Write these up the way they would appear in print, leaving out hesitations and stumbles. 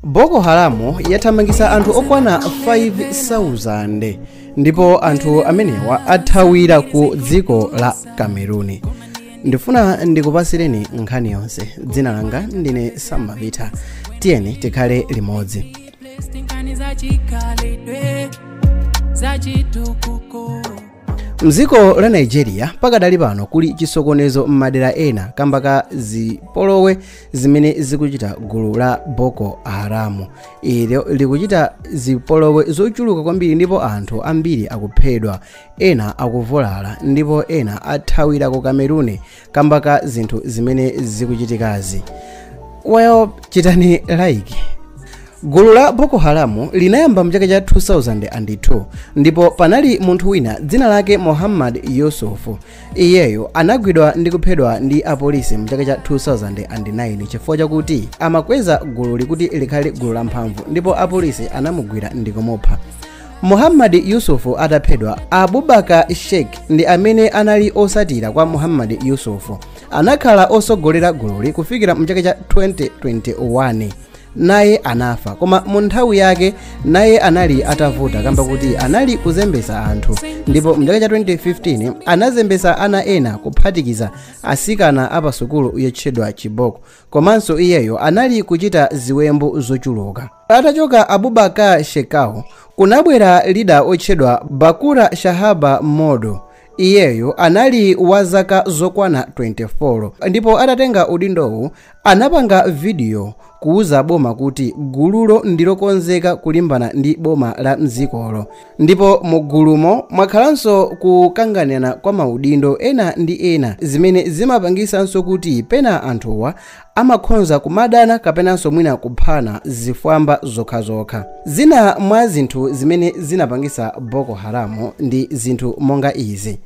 Boko Haram yathamangitsa anthu okwana 5,000 ndipo anthu amenewa athawira ku dziko la Cameroon. Ndifuna ndikupasireni nkhani yonse. Dzina langa ndine Samavita. Tiyeni tikhale limodzi. Mdziko la Nigeria pakadali pano kuli chisokonezo m'madera ena kamba ka zipolowe zimene zikuchita gulu la Boko Haram. Ilo likuchita zipolowe zochuluka kwambiri ndipo anthu ambiri akuphedwa, ena akuvulala ndipo ena athawira ku Cameroon kamba ka zinthu zimene zikuchitikazi. Well, chitani like. Gulu la Boko Haram linayamba mchaka cha 2002 ndipo panali munthu wina dzina lake Muhammad Yusuf. Iyeyo anagwidwa ndi kuphedwa ndi apolisi mchaka cha 2009 chifukwa chakuti amakweza gulu likuti likhale gulu la mphamvu ndipo apolisi anamugwira ndi kumupha. Muhammad Yusuf ataphedwa, Abubakar Sheikh ndi amene anali osatira kwa Muhammad Yusuf anakhala osogolera gululi kufikira mchaka cha 2021. Naye anafa, koma mu nthawi yake naye anali atavuta kamba kuti anali kuzembesa anthu ndipo mchaka cha 2015 anazembesa ana ena kuphatikiza asikana apasukulu yotchedwa Chibok. Komanso iyeyo anali kuchita ziwembu zochuluka. Atachoka Abubakar Shekau kunabwera lida otchedwa Bakura Shahaba Modo. Iyeyo anali wa zaka zokwana 24 ndipo atatenga udindowu anapanga video kuuza boma kuti gululo ndilokonzeka kulimbana ndi boma la mdzikolo. Ndipo mugulumo mwakhalanso kukanganana kwa maudindo ena ndi ena zimene zimapangisanso kuti pena anthuwa amakhonza kumadana kapenanso mwina kuphana zifwamba zokhazokha. Zina mwa zinthu zimene zinapangisa Boko Haram ndi zinthu monga izi.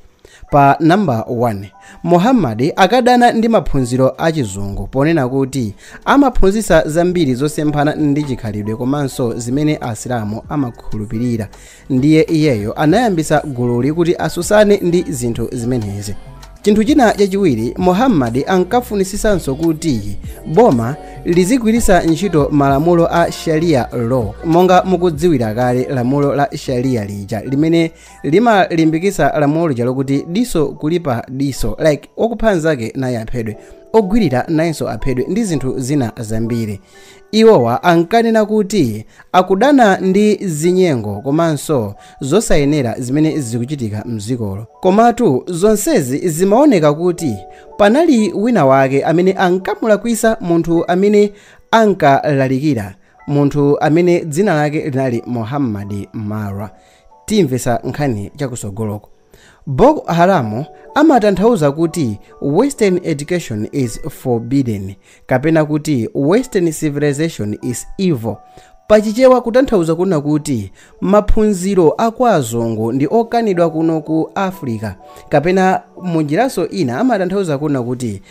Pa namba 1, Muhammad akadana ndi maphunziro achizungu ponena kuti amaphunzitsa zambiri zosemphana ndi chikhalidwe komanso zimene asilamu amakhulupirira. Ndiye iyeyo anayambisa gululi kuti asusane ndi zinthu zimenezi. Chinthu china chachiwiri, Muhammad ankafunisisanso kuti boma lizigwiritsa ntchito malamulo a Sharia law, monga mukudziwira kale lamulo la Sharia lija limene limalimbikitsa lamulo lija lokuti diso kulipa diso, like okupha nzake naye aphedwe, ogwirira nayenso aphedwe ndi zinthu zina zambiri. Iwowa ankanena kuti akudana ndi zinyengo komanso zosayenera zimene zikuchitika mdzikolo. Komatu zonsezi zimaoneka kuti panali wina wake amene ankamulakwisa munthu amene ankalalikira, munthu amene dzina lake linali Muhammad Marwa. Timvesa nkhani chakusogoloko. Boko Haram amatanthauza kuti Western education is forbidden kapena kuti Western civilization is evil. Pachichewa kutanthauza kuna kuti maphunziro akwa azungu ndi okanidwa kuno ku Africa, kapena munjiraso ina amatanthauza kuna kuti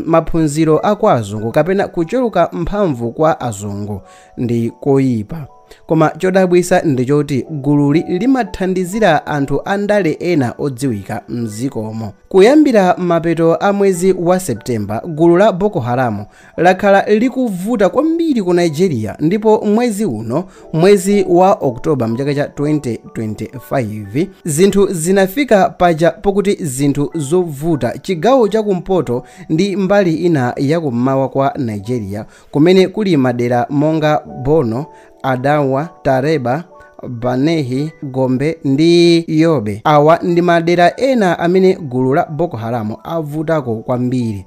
maphunziro akwa azungu kapena kuchuluka mphamvu kwa azungu ndi koyipa. Koma chodabwisa ndichoti gululi limathandizira anthu andale ena odziwika mdzikomo. Kuyambira mapeto a mwezi wa Septemba, gulu la Boko Haram lakhala likuvuta kwambiri ku Nigeria ndipo mwezi uno, mwezi wa Oktoba mchaka cha 2025, zinthu zinafika paja pokuti zinthu zovuta chigawo chakumpoto ndi mbali ina yakummawa kwa Nigeria kumene kuli madera monga Borno, Adawa, Taraba, Banehi, Gombe ndi Yobe. Awa ndi madera ena amene gulu la Boko Haram avutako kwambiri.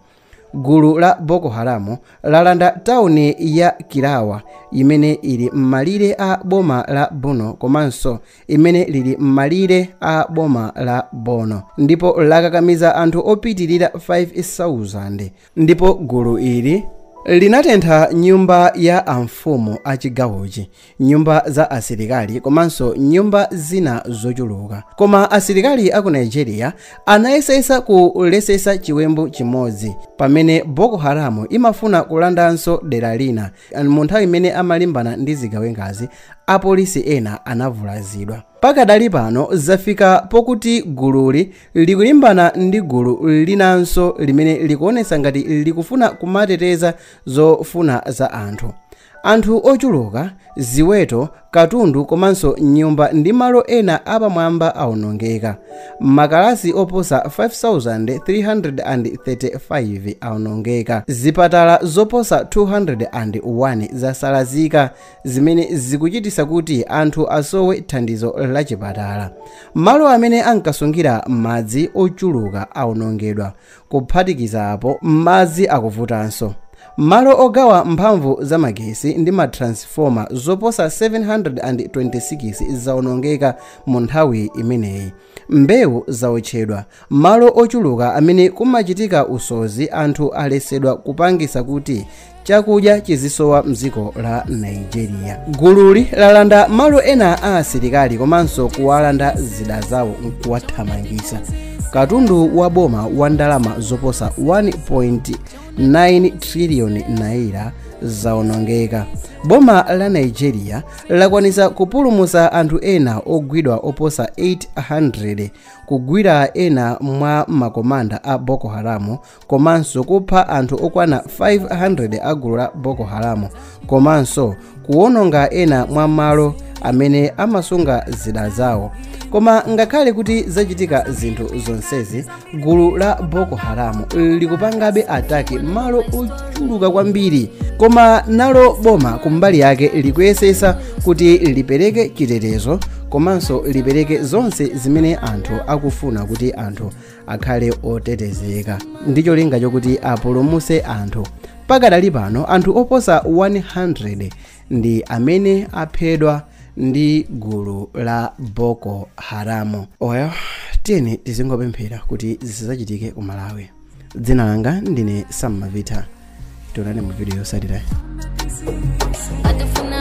Gulu la Boko Haram lalanda tawuni ya Kirawa imene ili m'malire a boma la Borno komanso imene lili m'malire a boma la Borno ndipo lakakamiza anthu opitirira 5,000. Ndipo gulu ili linatentha nyumba ya amfumu a chigawochi, nyumba za asilikali komanso nyumba zina zochuluka. Koma asilikali aku Nigeria anayesesa kulesesa chiwembu chimodzi pamene Boko Haram imafuna kulandanso dera lina. Mu nthawi imene amalimbana ndi zigawengazi, apolisi ena anavulazidwa. Pakadali pano zafika pokuti gululi likulimbana ndi gulu linanso limene likuonetsa ngati likufuna kumateteza zofuna za anthu. Anthu ochuluka, ziweto, katundu komanso nyumba ndi malo ena apamwamba awonongeka. Makalasi oposa 5335 awonongeka. Zipatala zoposa 201 zasalazika, zimene zikuchitisa kuti anthu asowe thandizo la chipatala. Malo amene ankasungira madzi ochuluka awonongedwa, kuphatikiza apo madzi akuvutanso. Malo ogawa mphamvu za magesi ndi matransfoma zoposa 726 zawonongeka mu nthawi imeneyi. Mbewu zawotchedwa. Malo ochuluka amene kumachitika usozi anthu alesedwa, kupangisa kuti chakudya chizisowa mdziko la Nigeria. Gululi lalanda malo ena a asilikali komanso kuwalanda zida zawo nkuwathamangisa. Katundu wa boma wa ndalama zoposa 1.9 trillion naira zawonongeka. Boma la Nigeria lakwanisa kupulumutsa anthu ena ogwidwa oposa 800, kugwira ena mwa makomanda a Boko Haram, komanso kupha anthu okwana 500 a gulu la Boko Haram, komanso kuwononga ena mwa malo amene amasunga zida zawo. Koma ngakhale kuti zachitika zinthu zonsezi, gulu la Boko Haram likupangabe attack malo ochuluka kwambiri. Koma nalo boma kumbali yake likuyesesa kuti lipereke chitetezo komanso lipereke zonse zimene anthu akufuna kuti anthu akhale otetezeka, ndi cholinga chokuti apulumutse anthu. Pakadali pano anthu oposa 100 ndi amene aphedwa ndi gulu la Boko Haram. Oyo tiyeni tizingopemphera kuti zisadzachitike ku Malawi. Dzina langa ndine Sam Mavita. Tionane mu video yotsatira. Adufuna.